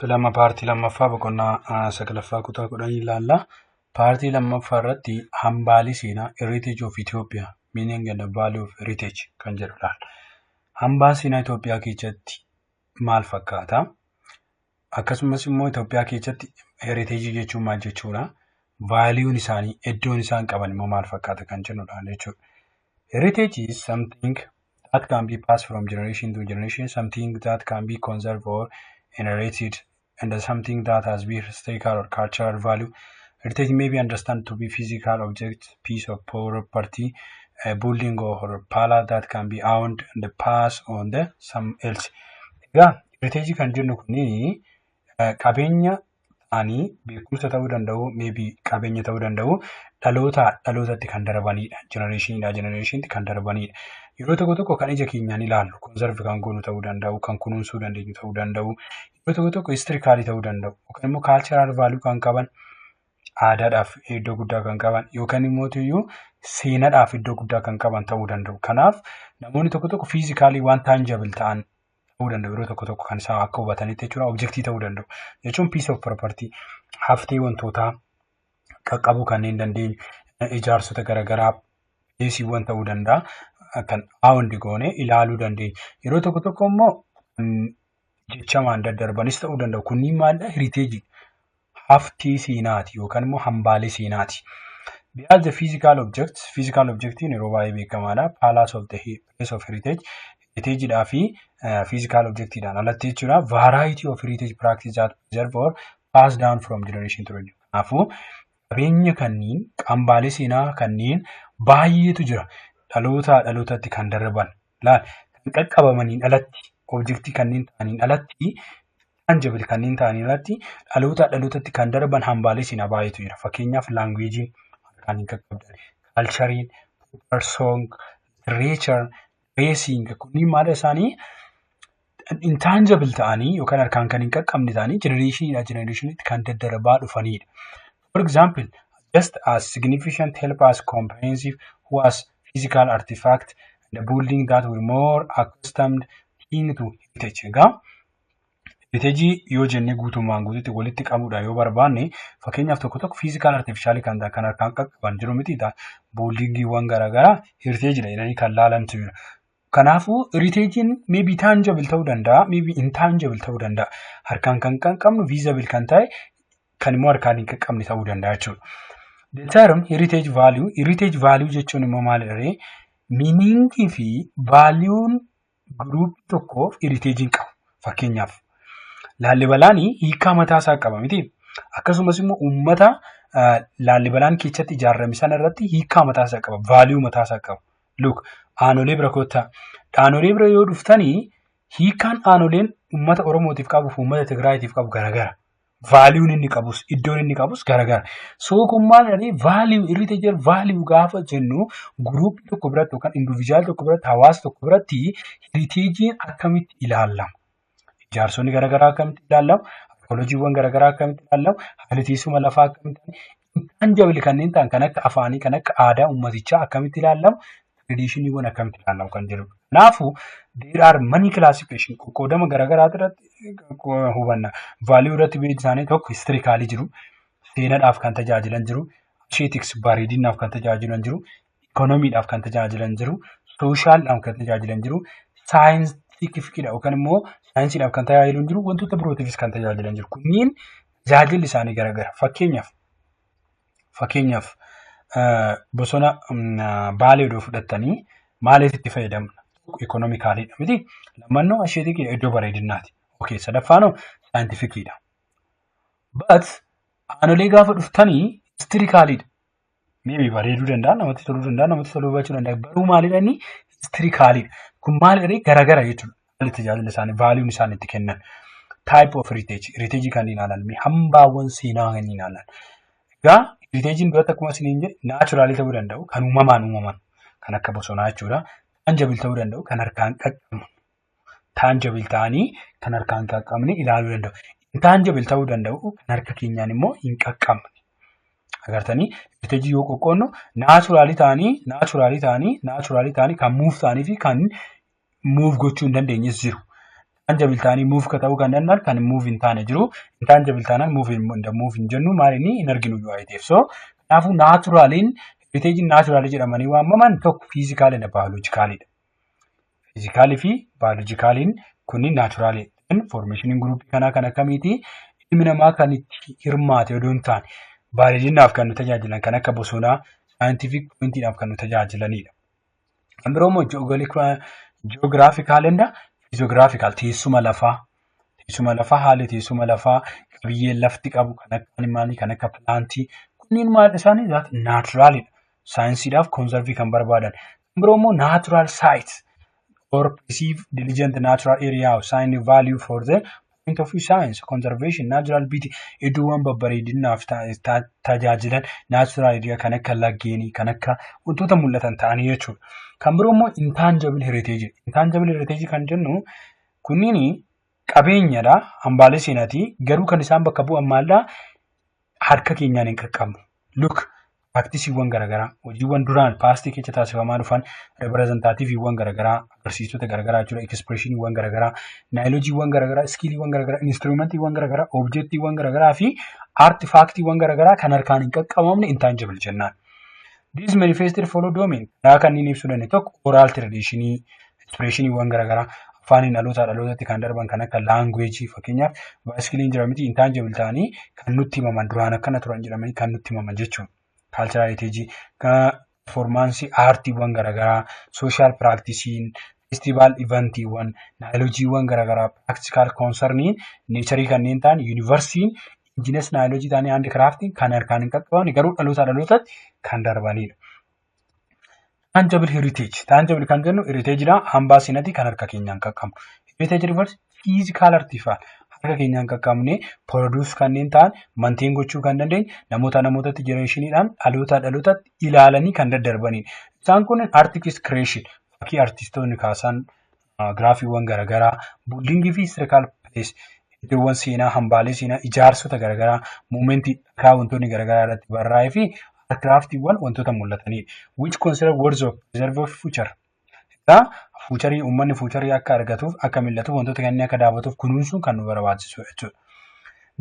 Lama paartii lammaffaa boqonnaa saglaffaa kutaa 10 ilaalla. Paartii lammaffaa irratti hambaalee seenaa, Heritage of Ethiopia, Meaning and Value of Heritage kan jedhu ilaalla. Hambaan seenaa Itoophiyaa keessatti maal fakkaata? Akkasumas immoo Itoophiyaa keessatti heritage jechuun maal jechuudha? Valueun isaanii, iddoon isaan qaban immoo maal fakkaata kan jennudha jechuudha. Heritage is something that can be passed from generation to generation, something that can be conserved or inherited, and something that has been historical or cultural value. Heritage may be understood to be physical object, piece of property, a building or palace that can be owned and pass on the some else. Egaa heritage kan jennu kuni qabeenya ta'anii beekumsa ta'uu danda'u, maybe qabeenya ta'uu danda'u, dhalootaa dhalootatti kan darbanidha. Generationiidhaa generationiitti kan darbanidha. Yeroo tokko tokko kan ija keenyaan ilaallu, conserve kan goonu ta'uu danda'u, kan kunuunsuu dandeenyu ta'uu danda'u, yeroo tokko tokko historicalii ta'uu danda'u, yookaan immoo cultural value kan qaban, aadaadhaaf iddoo guddaa kan qaban, yookaan immoo iyyuu seenaadhaaf iddoo guddaa kan qaban ta'uu danda'u. Kanaaf namoonni tokko tokko physicalii waan tangible ta'an ta'uu danda'u, yeroo tokko tokko kan isaan akka hubatanitti jechuudha, objectii ta'uu danda'u. Jechuun piece of property, haftee wantootaa qaqqabuu kanneen dandeenyu, ijaarsota garaagaraa, placeiiwwan ta'uu danda'a. Kan owned goone ilaaluu dandeenya. Yeroo tokko tokko immoo jechamaan daddarbanis ta'uu danda'u. Kunniin maalidha? Heritage haftee seenaati yookaan immoo hambaalee seenaati. Beyond the physical objects, physical objectiin yeroo baay'ee beekamaadha. Palace of the place of heritage, heritageidhaa fi physical objectiidhaan alatti jechuudha. Variety of heritage practice that preserve or pass down from generation to generation. Kanaafuu qabeenya kanneen, hambaalee seenaa kanneen baay'eetu jira. Dhalootaa dhalootatti kan darban. Laal, kan qaqqabamaniin alatti, objectii kanneen ta'aniin alatti, tangible kanneen ta'aniin alatti, dhalootaa dhalootatti kan darban hambaalee seenaa baay'eetu jira. Fakkeenyaaf languageiin harkaan hin qaqqabdan, cultureiin, song, literature, dressing, kunniin maal isaanii intangible ta'anii yookaan harkaan kan hin qaqqabne ta'anii generationiidhaa generationiitti kan daddarbaa dhufanidha. For example, just as significant help as comprehensive was physical artifact the building that were more accustomed to heritage. Egaa heritage yoo jennee guutummaan guutuutti walitti qabuudha yoo barbaanne, fakkeenyaaf tokko tokko physical artificial kan ta'an, kan harkaan qaqqaban jiru miti, buildingiiwwan garaagaraa heritageidha jedhanii kan laalantu jira. Kanaafuu heritageiin maybe tangible ta'uu danda'a, maybe intangible ta'uu danda'a. Harkaan kan qaqqabnu, visible kan ta'e, kan immoo harkaan hin qaqqabne ta'uu danda'a jechuudha. The term heritage value, heritage value jechuun immoo maalidha ree? Meaningii fi valueun groupii tokkoof heritageiin qabu. Fakkeenyaaf Laallibalaan hiikaa mataa isaa qaba miti. Akkasumas immoo uummata Laallibalaan keessatti ijaarame sana irratti hiikaa mataa isaa qaba. Value mataa isaa qaba. Look, Aanolee bira kottaa. Aanolee bira yoo dhuftanii, hiikaan Aanoleen uummata Oromootiif qabu fi uummata Tigraayiitiif qabu garagara. Valueun inni qabus, iddoon inni qabus garagara. So kun maal jedhanii, value, heritage value gaafa jennu, groupii tokko biratti yookaan individual tokko biratti, hawaasa tokko biratti heritageiin akkamitti ilaalama? Ijaarsonni garaagaraa akkamitti ilaalamu? Arkooloojiiwwan garaagaraa akkamitti ilaalamu? Haalli teessuma lafaa akkamitti, intangible kanneen ta'an kan akka afaanii, kan akka aadaa uummatichaa akkamitti ilaalamu? Traditioniiwwan akkamitti ilaalamu kan jedhudha. Kanaafuu there are many classification, qoqqoodama garaagaraa irratti hubanna. Value irratti beekni isaanii tokko historicalii jiru, seenaadhaaf kan tajaajilan jiru, aesthetics bareedinaaf kan tajaajilan jiru, economydhaaf kan tajaajilan jiru, socialdhaaf kan tajaajilan jiru, scientificidha yookaan immoo saayinsiidhaaf kan tajaajilan jiru, wantoota birootiifis kan tajaajilan jiru. Kunniin tajaajilli isaanii garagara. Fakkeenyaaf bosona Baalee odoo fudhattanii maaliif itti fayyadamna? Economicaliidha miti? Lammaffaa aesthetic, iddoo bareedinaati. Okay, sadaffaanoo scientificiidha. But Aanolee gaafa dhuftanii historicaliidha. Maybe bareeduu danda'a, namatti toluu danda'a, namatti toluu baachuu danda'a. Garuu maalidha inni? Historicaliidha. Kun maalidha? Garagara jechuudha. Haalli tajaajila isaanii, valueun isaan itti kennan. Type of heritage, heritage kan ilaalan, hambaawwan seenaa kan ilaalan. Egaa heritageiin duratti akkuma isiniin jedhe naturalii ta'uu danda'u, kan uumamaan uumaman, kan akka bosonaa jechuudha. Tangible ta'uu danda'u, kan harkaan qaqqabnu. Tangible ta'anii kan harkaan qaqqabne ilaaluu danda'u. Intangible ta'uu danda'u, kan harka keenyaan immoo hin qaqqabne. Agartanii, heritageii yoo qoqqoodnu naturalii ta'anii kan move ta'anii fi kan move gochuu hin dandeenyes jiru. Tangible ta'anii move ta'uu kan danda'an, kan move hin taane jiru. Intangible taanaan move hin jennu, maal inni hin arginu yoo ta'eef. So kanaafuu naturaliin, heritage naturalii jedhamanii waamaman tokko physical and biologicalidha. Physicalii fi biologicaliin kunniin naturalii. Formationiin groupii kanaa kan akkamiiti? Ilmi namaa kan itti hirmaate odoo hin taane, bareedinaaf kan nu tajaajilan, kan akka bosonaa, scientific pointiidhaaf kan nu tajaajilanidha. Kan biroo immoo geographical and physiographical, teessuma lafaa. Teessuma lafaa, haalli teessuma lafaa, qabiyyeen lafti qabu, kan akka animalii, kan akka plantii, kunniin maal isaanii naturalidha. Saayinsiidhaaf conserve kan barbaadan. Kan biroo immoo natural site or perceived diligent natural area of sign value for the point of view science conservation, natural beauty, iddoowwan babbareedinaaf tajaajilan, natural area kan akka laggeenii, kan akka wantoota mul'atan ta'anii jechuudha. Kan biroo immoo intangible heritage. Intangible heritage kan jennu kunniin qabeenyadha, hambaalee seenaati, garuu kan isaan bakka bu'an maaldhaa? Harka keenyaan hin qaqqabnu. Look, practiceiiwwan garaagaraa, hojiiwwan duraan pastii keessa taasifamaa dhufan, representativeiiwwan garaagaraa, agarsiistota garaagaraa jechuudha, expressioniiwwan garaagaraa, knowledgeiiwwan garaagaraa, skilliiwwan garaagaraa, instrumentiiwwan garaagaraa, objectiiwwan garaagaraa fi artifactiiwwan garaagaraa kan harkaan hin qaqqabamne intangible jennaan. This manifested follow domain karaa kanneen ibsuu danda'e: tokko oral traditionii, expressioniiwwan garaagaraa afaaniin dhalootaa dhalootatti kan darban, kan akka languageii. Fakkeenyaaf bicycleiin jira miti? Intangible ta'anii kan nutti himaman, duraan akkana turan jedhamanii kan nutti himaman jechuudha. Cultural heritage, performanceii aartiiwwan garaagaraa, social practiceiin, festival eventiiwwan, knowledgeiiwwan garaagaraa, practical concerniin natureii kanneen ta'an, universeiin, indigenous knowledgeii ta'anii, handicraftiin kan harkaan hin qaqqabamne garuu dhalootaa dhalootatti kan darbanidha. Tangible heritage. Tangible kan jennu heritageidha. Hambaa seenatii kan harka keenyaan qaqqabnu. Heritage refers physical artifact harka keenyaan qaqqabnee produce kanneen ta'an, maintain gochuu kan dandeenyu, namoota namootatti generationiidhaan dhalootaa dhalootatti ilaalanii kan daddarbanidha. Isaan kun artist creation, fakkii artistoonni kaasan, giraafiiwwan garaagaraa, buildingii fi historical place, iddoowwan seenaa, hambaalee seenaa, ijaarsota garaagaraa, monumentii dhagaa wantoonni garaagaraa irratti barraa'ee fi craftiiwwan wantoota mul'atanidha. Which consider words of preserve of future. Egaa futureii, uummanni futureii akka argatuuf, akka mil'atuuf, wantoota kanneen akka daawwatuuf kunuunsuun kan nu barbaachisu jechuudha.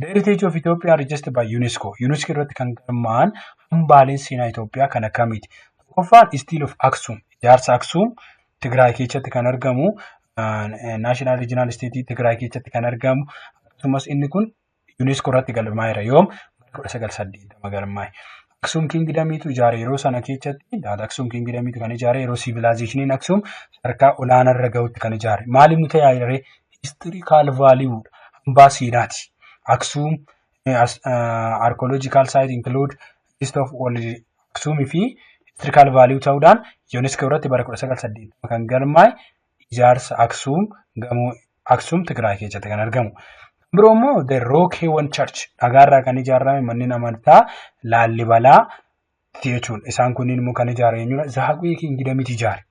The Heritage of Ethiopia registered by UNESCO. UNESCO irratti kan galmaa'an hambaaleen seenaa Itoophiyaa kan akkamiiti? Tokkoffaan Stele of Aksum. Ijaarsa Aksum Tigraay keessatti kan argamu, National Regional State Tigraay keessatti kan argamu, akkasumas inni kun UNESCO irratti galmaa'eera. Yoom? 1980 galmaa'e. Aksum Kingdomiitu ijaare yeroo sana keessatti. Aksum Kingdomiitu kan ijaare, yeroo civilizationiin Aksum sadarkaa olaanaa irra gahutti kan ijaare. Maaliif nu tajaajila? Historical value, hambaa seenaati. Aksum archaeological site include list of Aksumii fi historical value ta'uudhaan UNESCO irratti bara 1980 kan galmaa'e ijaarsa Aksum, gamoo Aksum Tigraay keessatti kan argamu. Biroo immoo The Rock Hewn Church, dhagaarraa kan ijaarame manneen amantaa Laallibalaa jechuudha. Isaan kunniin immoo kan ijaare eenyudha? Zaaguwee Kingdomiitu ijaare.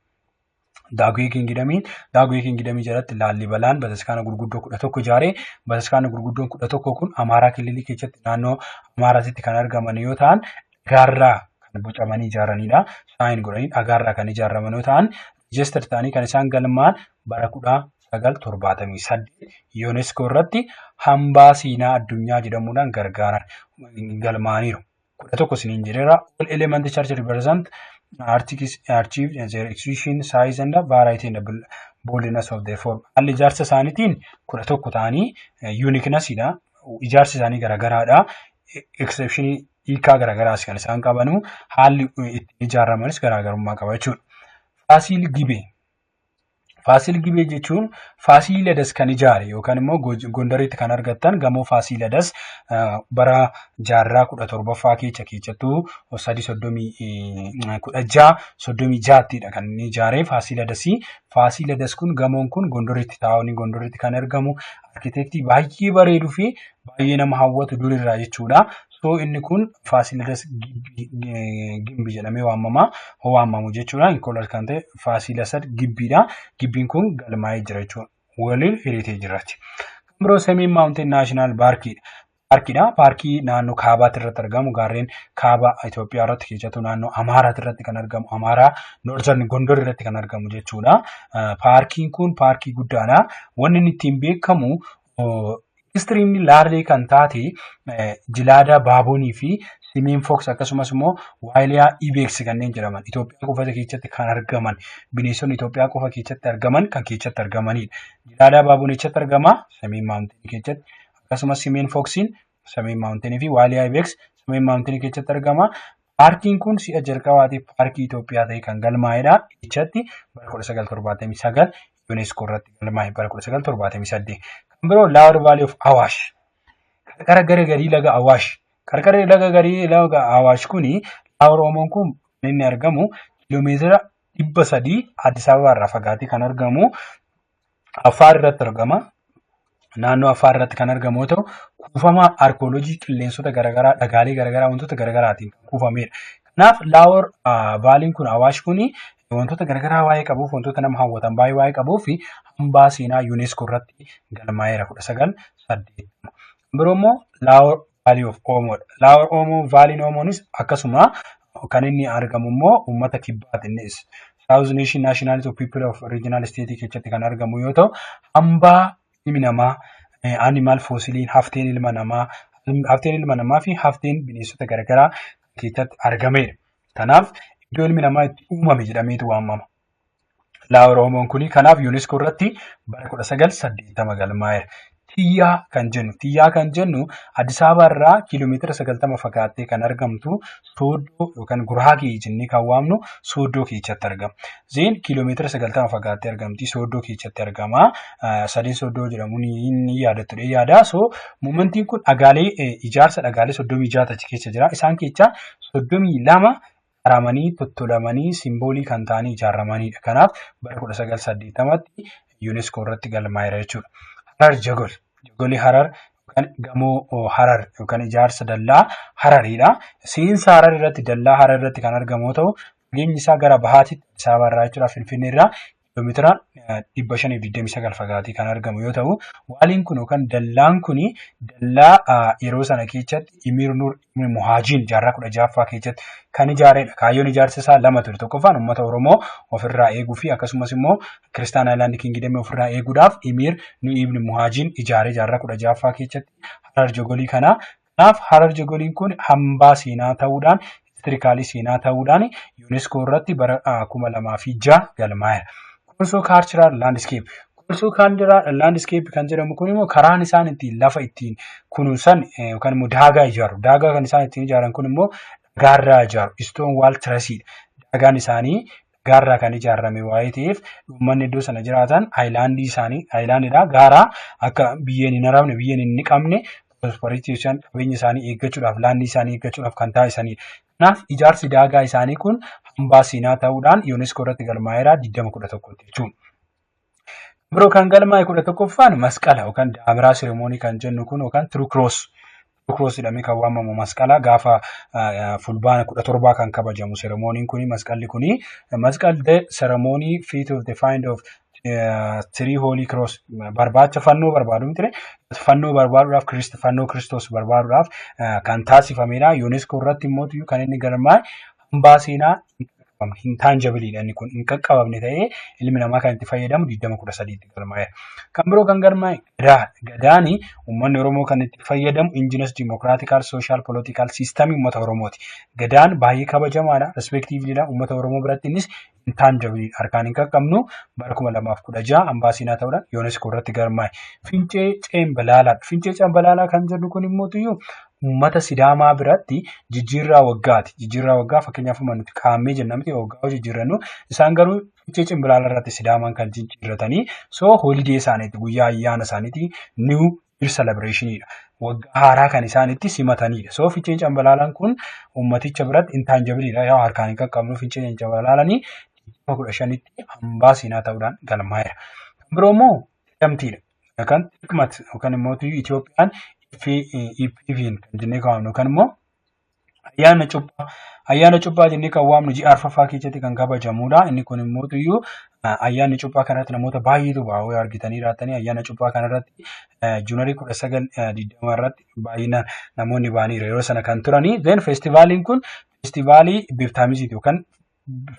Zaaguwee Kingdomiin, Zaaguwee Kingdomii jalatti Laallibalaan bataskaana gurguddoo 11 ijaare. Bataskaana gurguddoon 11 kun Amaaraa Kililii keessatti, naannoo Amaaraatti kan argaman yoo ta'an, dhagaarraa kan bocamanii ijaaranidha. Sign godhanii dhagaarraa kan ijaaraman yoo ta'an, register ta'anii kan isaan galmaa'an bara 1978 UNESCO irratti hambaa seenaa addunyaa jedhamuudhaan gargaaran galmaa'aniiru. 11 isiniin jedheera. All element church represent archive and their execution, size and variety and boldness of their form. Haalli ijaarsa isaaniitiin 11 ta'anii uniquenessidha. Ijaarsi isaanii garaagaraadha. Exceptionii hiikaa garaagaraas kan isaan qabanu, haalli ittiin ijaaramanis garaagarummaa qaba jechuudha. Faasiil Gibee. Faasiil Gibee jechuun Faasiiladas kan ijaare yookaan immoo Gondaritti kan argattan gamoo Faasiiladas bara jaarraa 17ffaa keessa, keessattuu sadii soddomii 1636ttidha kan inni ijaare Faasiiladasii. Faasiiladas kun, gamoon kun Gondoritti taa'anii Gondoritti kan argamu, architectii baay'ee bareeduu fi baay'ee nama hawwatu durirraa jechuudha. So inni kun Faasiiladas Gimbi jedhamee waamama. Waamamu jechuudha. Inkolar kan ta'e Faasiilasad Gibbiidha. Gibbiin kun galmaa'ee jira jechuudha. Waliin hiriiree jiraati. Kan biroo Semien Mountain National Parkiidha. Paarkiidha. Paarkii naannoo kaabaatti irratti argamu, gaarreen kaaba Itoophiyaa irratti, keessattuu naannoo Amaaraatti irratti kan argamu, Amaaraa Northern Gondor irratti kan argamu jechuudha. Paarkiin kun paarkii guddaadha. Wanni inni ittiin beekamu extremely rare kan taate Gelada baboonii fi Simien fox, akkasumas immoo Waaliyaa ibex kanneen jedhaman Itoophiyaa qofa keessatti kan argaman, bineensonni Itoophiyaa qofa keessatti argaman kan keessatti argamanidha. Gelada baboon eessatti argama? Simien Mountainii keessatti. Akkasumas Simien foxiin Simien Mountainii fi Waaliyaa ibex Simien Mountainii keessatti argama. Paarkiin kun si'a jalqabaatiif paarkii Itoophiyaa ta'e kan galmaa'edha. Echatti bara 1979 UNESCO irratti galmaa'e, bara 1978. Kan biroo Lower Valley of Awash. Qarqara gara gadii laga Awaash. Qarqara laga gadii laga Awaash kuni, Lower Omoon kun kan inni argamu kiiloomeetira 300 Addis Ababaa irraa fagaatee kan argamu Affaar irratti argama. Naannoo Affaar irratti kan argamu yoo ta'u, kuufama arkooloojii qilleensota garaagaraa, dhagaalee garaagaraa, wantoota garaagaraatiin kan kuufamedha. Kanaaf Lower Valleyn kun, Awaash kuni, wantoota garaagaraa waa'ee qabuuf, wantoota nama hawwatan baay'ee waa'ee qabuuf hambaa seenaa UNESCO irratti galmaa'eera 1980. Biroo immoo Lower Valley of Omoodha. Lower Omoo Valleyn Omoonis akkasuma kan inni argamu immoo uummata kibbaati innis. South Nation Nationality of People of Regional State keessatti kan argamu yoo ta'u, hambaa ilmi namaa, animal fossiliin, hafteen ilma namaa fi hafteen bineensota garaagaraa keessatti argamedha. Kanaaf iddoo ilmi namaa itti uumame jedhameetu waamama. Lower Omoon kuni kanaaf UNESCO irratti bara 1980 galmaa'eera. Xiyyaa kan jennu Addis Ababa irraa kiiloomeetira 90 fagaattee kan argamtu Sooddoo yookaan Guraagee jennee kan waamnu Sooddoo keessatti argama. Zeen kiiloomeetira 90 fagaattee argamti, Sooddoo keessatti argama. Sadeen Sooddoo jedhamuun ni yaadattu yaada. So monumentiin kun dhagaalee ijaarsa dhagaalee 36 achi keessa jira. Isaan keessaa 32 qaramanii tottolamanii symbolii kan ta'anii ijaaramanidha. Kanaaf bara 1980tti UNESCO irratti galmaa'eera jechuudha. Harar Jagol. Jagolii Harar yookaan gamoo Harar yookaan ijaarsa dallaa Harariidha. Seensa Harar irratti, dallaa Harar irratti kan argamu yoo ta'u, fageenyi isaa gara bahaatitti Addis Ababa irraa jechuudha, Finfinnee irraa kiiloomeetira 529 fagaatee kan argamu yoo ta'u, walliin kun yookaan dallaan kun dallaa yeroo sana keessatti Emir Nur Muhaajiin jaarraa 16ffaa keessatti kan ijaaredha. Kaayyoon ijaarsa isaa lama ture. Tokkoffaan uummata Oromoo ofirraa eeguu fi akkasumas immoo Christian Highland Kingdomii ofirraa eeguudhaaf Emir Nur Ibn Muhaajiin ijaaree jaarraa 16ffaa keessatti Harar Jogolii kana. Kanaaf Harar Jogoliin kun hambaa seenaa ta'uudhaan, historicalii seenaa ta'uudhaan UNESCO irratti bara 2006 galmaa'eera. Konsoo Cultural Landscape. Konsoo Cultural Landscape kan jedhamu kun immoo karaan isaan ittiin lafa ittiin kunuunsan yookaan immoo daagaa ijaaru. Daagaa kan isaan ittiin ijaaran kun immoo dhagaarraa ijaaru. Stone wall terraceiidha. Daagaan isaanii dhagaarraa kan ijaarame waa'ee ta'eef, uummanni iddoo sana jiraatan highlandii isaanii highlandiidha. Gaaraa akka biyyeen hin haramne, biyyeen hin niqamne, prosperity qabeenya isaanii eeggachuudhaaf, landii isaanii eeggachuudhaaf kan taasisanidha. Kanaaf ijaarsi daagaa isaanii kun hambaa seenaa ta'uudhaan UNESCO irratti galmaa'eera 2011 jechuudha. Biroo kan galmaa'e 11ffaan masqala yookaan daamiraa ceremony kan jennu kun yookaan True Cross. True Cross jedhamee kan waamamu masqala gaafa Fulbaana 17 kan kabajamu ceremonyn kuni, masqalli kuni, masqal, the ceremony feat of the find of three holy cross, barbaacha fannoo barbaadu miti, fannoo barbaaduudhaaf, fannoo Kiristoos barbaaduudhaaf kan taasifamedha. UNESCO irratti immoo kan inni galmaa'e hambaa seenaa intangibleiidha, inni kun hin qaqqabamne ta'ee ilmi namaa kan itti fayyadamu 2013tti galmaa'eera. Kan biroo kan galmaa'e Gadaa. Gadaani uummanni Oromoo kan itti fayyadamu indigenous democratical social political systemii uummata Oromooti. Gadaan baay'ee kabajamaadha. Respectivelyidha. Uummata Oromoo biratti innis intangibleiidha. Harkaan hin qaqqabnu, bara 2016 hambaa seenaa ta'uudhaan UNESCO irratti galmaa'e. Fincee Cembalaalaa. Fincee Cembalaalaa kan jennu kun immoo uummata Sidaamaa biratti jijjiirraa waggaati. Jijjiirraa waggaa, fakkeenyaaf nuti qaammee jenna miti, waggaa hojii jijjiirrannu, isaan garuu Fincee Cembalaalaa irratti Sidaamaan kan jijjiirratanii, so holiday isaaniiti, guyyaa ayyaana isaaniiti, new year celebrationidha. Waggaa haaraa kan isaan itti simatanidha. So Finceen Cembalaalaan kun uummaticha biratti intangibleiidha. Yaa harkaan hin qaqqabnu, Finceen Cembalaalanii 15tti hambaa seenaa ta'uudhaan galmaa'eera. Kan biroo immoo Xiqimtiidha. Yookaan Xiqmat yookaan immoo Itoophiyaan Epiphany kan jennee waamnu yookaan immoo ayyaana cuuphaa. Ayyaana cuuphaa jennee kan waamnu ji'a arfaffaa keessatti kan kabajamudha. Inni kun immoo Ayyaanni cuuphaa kanarratti namoota baay'eetu ba'a. Yoo argitanii jiraatanii ayyaana cuuphaa kanarratti January 1920 irratti baay'inaan namoonni ba'aniiru yeroo sana kan turanii. Then feestivaaliin kun feestivaalii baptismiiti yookaan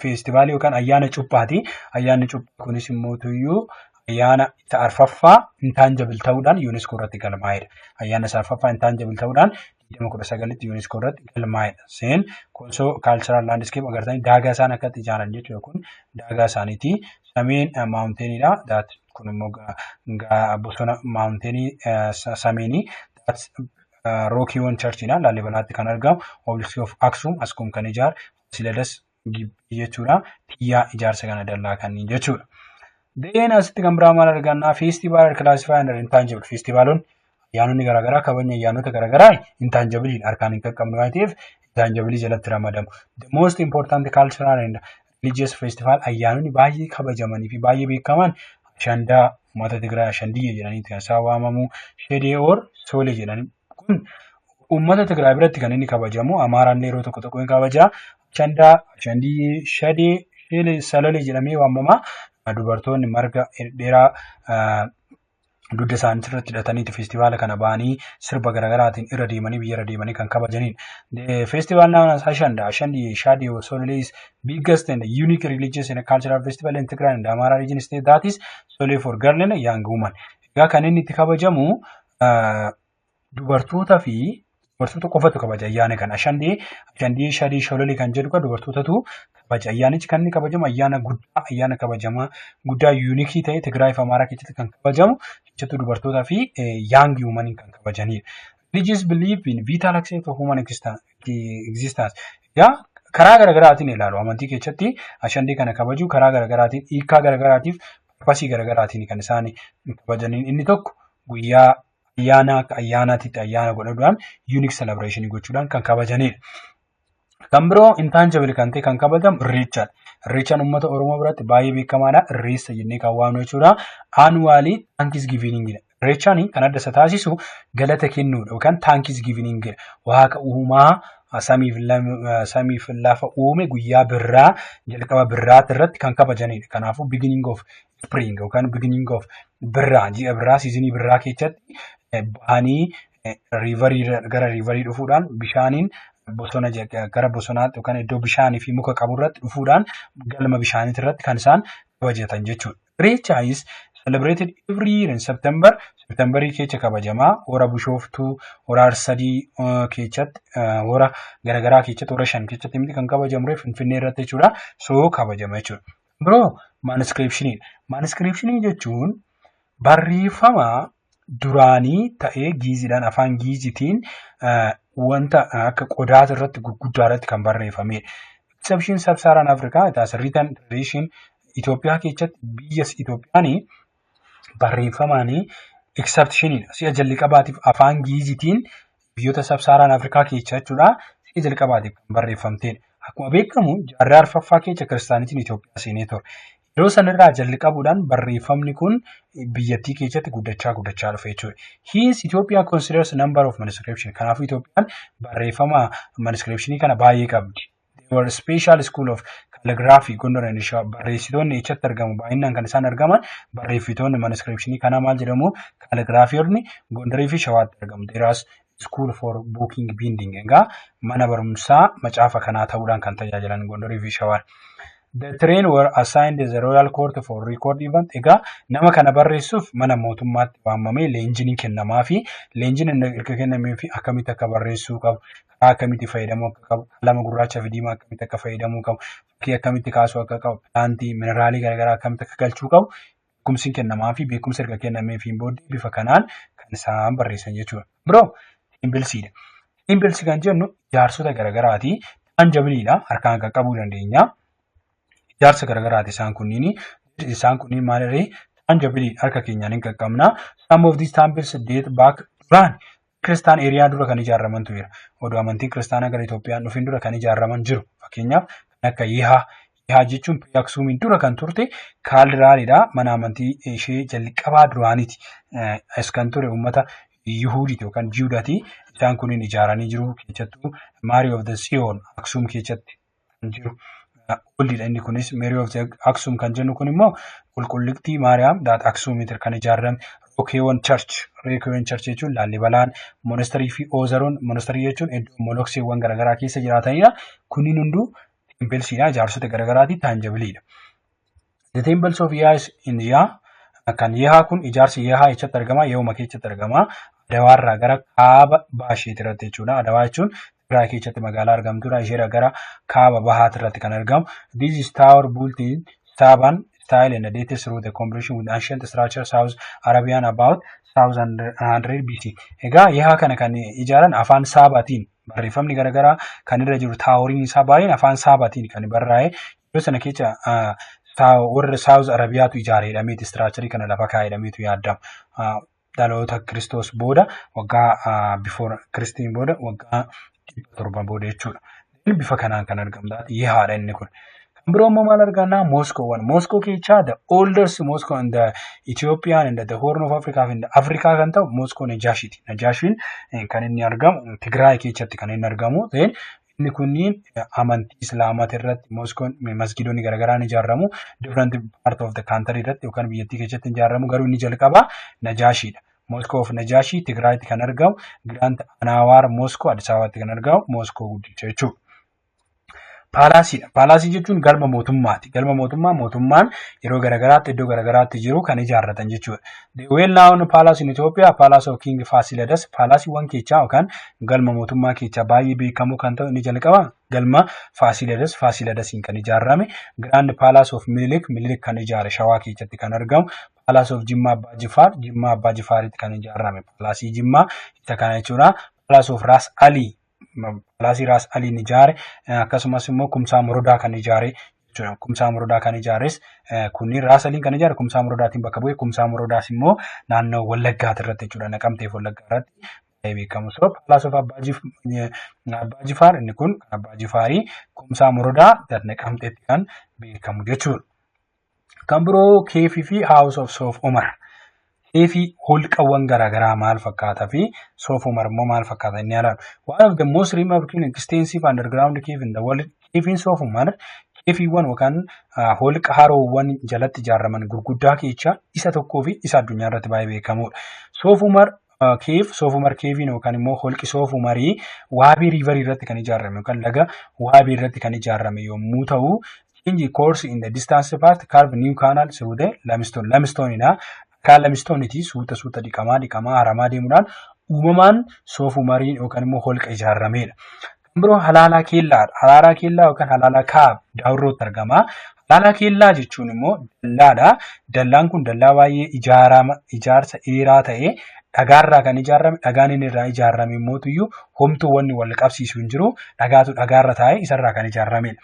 feestivaalii yookaan ayyaana cuuphaati. Ayyaanni cuuphaa kunis immoo tuyyuu ayyaana isa arfaffaa intangible ta'uudhaan UNESCO irratti galmaa'edha. Ayyaana isa arfaffaa intangible ta'uudhaan 2019tti UNESCO irratti galmaa'edha. Seen Konsoo cultural landscape agartanii daagaa isaan akkatti ijaaran jechuudha, kun daagaa isaaniiti. Sameen mountainidha. Kun immoo bosona mountainii sameenii. Rock-hewn churchidha. Laalibalaatti kan argamu. Obelisk of Aksum, Aksum kan ijaare Fasiladas Gibbii jechuudha. Xiyyaa ijaarsa kana dallaa kanneen jechuudha. Then asitti kan biraa maal argannaa? Festival classified under intangible. Feestivaalonni, ayyaanonni garaagaraa, kabajni ayyaanota garaagaraa intangibleiidha, harkaan hin qaqqabnu waan ta'eef intangibleii jalatti ramadamu. The most important cultural and religious festival, ayyaanonni baay'ee kabajamanii fi baay'ee beekaman, Ashandaa uummata Tigraay Ashandiyye jedhanii kan isaan waamamu, Shedee or Soolee jedhanii, kun uummata Tigraay biratti kan inni kabajamu, Amaaraan yeroo tokko tokko ni kabaja. Ashandaa, Ashandiyyee, Shadee, Shelee, Salalee jedhamee waamama. Dubartoonni marga dheeraa dugda isaanii irratti hidhataniiti feestivaala kana ba'anii sirba garaagaraatiin irra deemanii, biyya irra deemanii kan kabajanidha. The festival known as Ashanda, Ashandi, Shadi or Solole is biggest and unique religious and cultural festival in Tigray and Amara region state that is solely for girl and young woman. Egaa kan inni itti kabajamu dubartoota fi dubartoota qofatu kabaja ayyaana kana. Ashandee, Ashandii, Shadii, Shololee kan jedhu kan dubartootatu kabaja. Ayyaanichi kan inni kabajamu ayyaana guddaa, ayyaana kabajamaa guddaa, uniqueii ta'e, Tigraay fi Amaaraa keessatti kan kabajamu, keessattuu dubartootaa fi young womaniin kan kabajanidha. Religious belief in vital aspect of human existence. Egaa karaa garaagaraatiin ilaalu, amantii keessatti ashandee kana kabaju karaa garaagaraatiin, hiikaa garaagaraatiif, purposeii garaagaraatiin kan isaan kabajaniin. Inni tokko guyyaa ayyaana akka ayyaanaatitti ayyaana godhachuudhaan, unique celebration gochuudhaan kan kabajanidha. Kan biroo intangible kan ta'e kan kabajamu Irreechaadha. Irreechaan uummata Oromoo biratti baay'ee beekamaadha. Irreessa jennee kan waamnu jechuudha. Annually thanksgivingidha. Irreechaan kan adda isa taasisu galata kennuudha yookaan thanksgivingidha. Waaqa uumaa samiif lafa uume guyyaa birraa, jalqaba birraati irratti kan kabajanidha. Kanaafuu beginning of spring yookaan beginning of birraa, ji'a birraa, seasonii birraa keessatti bahanii riverii, gara riverii dhufuudhaan, bishaaniin bosona, gara bosonaatti yookaan iddoo bishaanii fi muka qabu irratti dhufuudhaan galma bishaanii irratti kan isaan kabajatan jechuudha. Irreecha is celebrated every year in September. Septemberii keessa kabajamaa. Hora Bishooftuu, hora Arsadii keessatti, hora garaagaraa keessatti, hora shan keessatti miti kan kabajamu, Finfinnee irratti jechuudha. So kabajama jechuudha. Biroo manuscriptioniidha. Manuscriptionii jechuun barreeffama duraanii ta'ee giiziidhaan, afaan giizitiin, wanta akka qodaa irratti gurguddaa irratti kan barreeffamedha. Exception Sub-Saharan Africa, it has written tradition. Itoophiyaa keessatti, biyya Itoophiyaan barreeffamaan exceptioniidha. Si'a jalqabaatiif afaan giizitiin biyyoota Sub-Saharan Afrikaa keessa jechuudha. Si'a jalqabaatiif kan barreeffamtedha. Akkuma beekamu jaarraa arfaffaa keessa kiristaanitiin Itoophiyaa seenee ture. Yeroo sanarraa jalqabuudhaan barreeffamni kun biyyattii keessatti guddachaa guddachaa dhufe jechuudha. Hence Ethiopia considers number of manuscription. Kanaafuu Itoophiyaan barreeffama manuscriptionii kana baay'ee qabdi. There were special school of calligraphy Gondar and Shawaa. Barreessitoonni echatti argamu? Baay'inaan kan isaan argaman, barreessitoonni manuscriptionii kanaa maal jedhamu? Calligraphiyoonni Gondarii fi Shawaatti argamu. There is school for booking binding. Egaa mana barumsaa macaafa kanaa ta'uudhaan kan tajaajilan Gondarii fi Shawaan. The train were assigned the royal court for record event. Egaa nama kana barreessuuf mana mootummaatti waamamee leenjiin kennamaa fi leenjiin erga kennamee fi akkamitti akka barreessuu qabu, karaa akkamitti fayyadamuu akka qabu, qalama gurraachaa fi diimaa akkamitti akka fayyadamuu qabu, fakkii akkamitti kaasuu akka qabu, plantii, mineraalii garaagaraa akkamitti akka galchuu qabu, beekumsi kennamaa fi beekumsa erga kennamee fi booddee bifa kanaan kan isaan barreessan jechuudha. Biroo templesiidha. Templesii kan jennu ijaarsota garaagaraati. Tangibleiidha. Harkaan qaqqabuu dandeenya. Ijaarsa garaagaraati isaan kunniin. Isaan kunniin maalirree? Tangibleii, harka keenyaan hin qaqqabna. Some of these temples date back duraan Christian era dura kan ijaaramantu jira. Odoo amantiin kiristaanaa gara Itoophiyaan dhufin dura kan ijaaraman jiru. Fakkeenyaaf kan akka Yihaa. Yihaa jechuun Aksuumiin dura kan turte cathedralidha. Mana amantii ishee jalqabaa duraaniiti. As kan ture uummata Yihuudiiti yookaan Jihudaati. Isaan kunniin ijaaranii jiru. Keessattuu Mary of the Sion Aksuum keessatti kan jiru. Oldiidha inni kunis. Mary of Aksum kan jennu kun immoo Qulqullittii Maariyaam that Aksuumitti kan ijaarame. Rock-hewn Church. Rock-hewn Church jechuun Laallibalaan, monastery fi Oozaroon, monastery jechuun iddoo molokseewwan garaagaraa keessa jiraatanidha. Kunniin hunduu templesiidha. Ijaarsota garaagaraati, tangibleiidha. The temples of Yeha in Yeha, kan Yehaa kun ijaarsi Yehaa eessatti argama? Yehuma keessatti argama. Adawaarraa gara kaaba baasheeti irratti jechuudha. Adawaa jechuun Tigraay keessatti magaalaa argamtudha. Isheedha gara kaaba bahaati irratti kan argamu. This is tower built in Saban style and dated through the combination with ancient structure South Arabian about 1100 BC. Egaa Yehaa kana kan ijaaran afaan Saabaatiin, barreeffamni garaagaraa kan irra jiru, toweriin isaa baay'een afaan Saabaatiin kan barraa'e. Yeroo sana keessa warra South Arabiyaatu ijaare jedhameeti, structure kana lafa kaa'e jedhameetu yaadama. Dhaloota Kiristoos booda waggaa, before Kiristiin booda waggaa 700 booda jechuudha. Bifa kanaan kan argamu Yehaadha inni kun. Kan biroo immoo maal argannaa? Mosqueowwan. Mosque keessaa the oldest mosque in the Ethiopian and the Horn of Africa and Africa kan ta'u mosque Najaashiiti. Najaashiin kan inni argamu Tigraay keessatti kan inni argamu. Inni kunniin amantii Islaamaati irratti mosqueon, masgiidonni garaagaraa ni ijaaramu. Different part of the country irratti yookaan biyyattii keessatti ijaaramu, garuu inni jalqabaa Najaashiidha. Mosque of Najaashii Tigraayitti kan argamu, Grand Anawaar Mosque Addis Ababaatti kan argamu, mosque guddicha jechuudha. Palaceiidha. Palace jechuun galma mootummaati. Galma mootummaa mootummaan yeroo garaagaraatti iddoo garaagaraatti jiru kan ijaarratan jechuudha. The well known palace in Ethiopia, Palace of King Fasilidas, palaceiiwwan keessaa yookaan galma mootummaa keessaa baay'ee beekamoo kan ta'u inni jalqaba galma Fasilidas, Fasiladasiin kan ijaarame, Grand Palace of Minilik, Minilik kan ijaare, Shawaa keessatti kan argamu, Palace of Jimmaa Abbaa Jifaar, Jimmaa Abbaa Jifaaritti kan ijaarame, Palace Jimmaa isa kana jechuudha. Palace of Ras Ali, Palace Raas Aliin ijaare, akkasumas immoo Kumsaa Morodaa kan ijaare jechuudha. Kumsaa Morodaa kan ijaares kunniin Raas Aliin kan ijaare Kumsaa Morodaatiin bakka bu'e. Kumsaa Morodaas immoo naannoo Wallaggaati irratti jechuudha. Naqamteef Wallaggaa irratti baay'ee beekamu. So Palace of Abbaa Jifaar, inni kun kan Abbaa Jifaarii, Kumsaa Morodaa Naqamteetti kan beekamu jechuudha. Kan biroo cave fi House of Soof Umar. Cave, holqawwan garaagaraa maal fakkaataa fi Soof Umar immoo maal fakkaata inni ilaalu. One of the most remarkable extensive underground cave in the world, caveiin Soof Umar caveiiwwan yookaan holqa haroowwan jalatti ijaaraman gurguddaa keessaa isa tokkoo fi isa addunyaa irratti baay'ee beekamudha. Soof Umar cave, Soof Umar caveiin yookaan immoo holqi Soof Umarii Waabii Riverii irratti kan ijaarame yookaan laga Waabii irratti kan ijaarame yommuu ta'u, change course in the distance part, carve new canal through the limestone. Limestone Akkaan limestoneiiti suuta suuta dhiqamaa dhiqamaa haramaa deemuudhaan uumamaan Soof Umariin yookaan immoo holqa ijaaramedha. Kan biroo Halaalaa Keellaadha. Halaalaa Keellaa yookaan Halaalaa Kaab Daawurrootti argama. Halaalaa Keellaa jechuun immoo dallaadha. Dallaan kun dallaa baay'ee ijaarsa dheeraa ta'e, dhagaarraa kan ijaarame. Dhagaan inni irraa ijaarame immoo homtuu wanni wal qabsiisu hin jiru. Dhagaatu dhagaarra taa'ee isarraa kan ijaaramedha.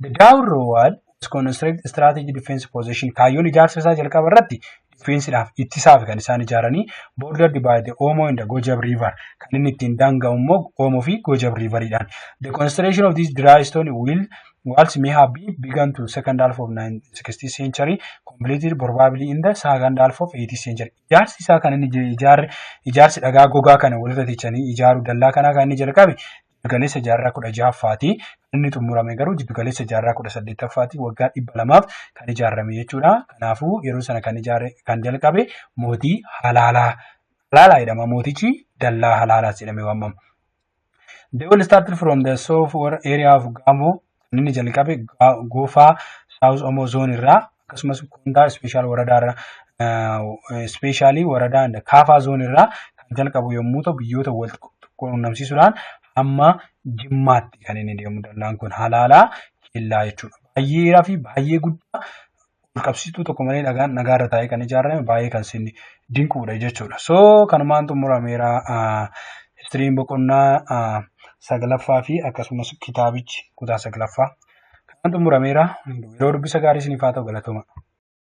The Daawurroo wall was constructed strategic defense position. Kaayyoon ijaarsa isaa jalqaba irratti defensiidhaaf, ittisaaf kan isaan ijaaranii, bordered by the Omo and the Gojab River, kan inni ittiin daanga'u immoo Omo fi Gojab Riveriidhaan. The construction of this dry stone will walls may have been begun to second half of 16th century, completed probably in the second half of 18th century. Ijaarsi isaa kan inni ijaarre, ijaarsi dhagaa gogaa kana walirra tichanii ijaaruu dallaa kanaa kan inni jalqabe jiddugaleessa jaarraa 16ffaati. Kan inni xumurame garuu jiddugaleessa jaarraa 18ffaati. Waggaa 200f kan ijaarame jechuudha. Kanaafuu yeroo sana kan ijaare, kan jalqabe mootii Halaalaa. Halaalaa jedhama mootichi, dallaa Halaalaas jedhamee waamama. They all started from the South area of Gamo, kan inni jalqabe Goofaa South Omo Zone irraa, akkasumas Kontaa Special waradaa irraa, Special waradaa Kaafaa Zone irraa kan jalqabu yommuu ta'u, biyyoota wal quunnamsiisuudhaan hamma Jimmaatti kan inni deemu dallaan kun Halaalaa Keellaa jechuudha. Baay'ee dheeraa fi baay'ee guddaa, wal qabsiistuu tokko malee dhagaan dhagaarra taa'ee kan ijaarame, baay'ee kan isin dinquudha jechuudha. So kanumaan xumurameera historyn boqonnaa saglaffaa fi akkasumas kitaabichi kutaa saglaffaa. Kanaan xumurameera. Yeroo dubbisa gaarii isiniif haa ta'u, galatooma.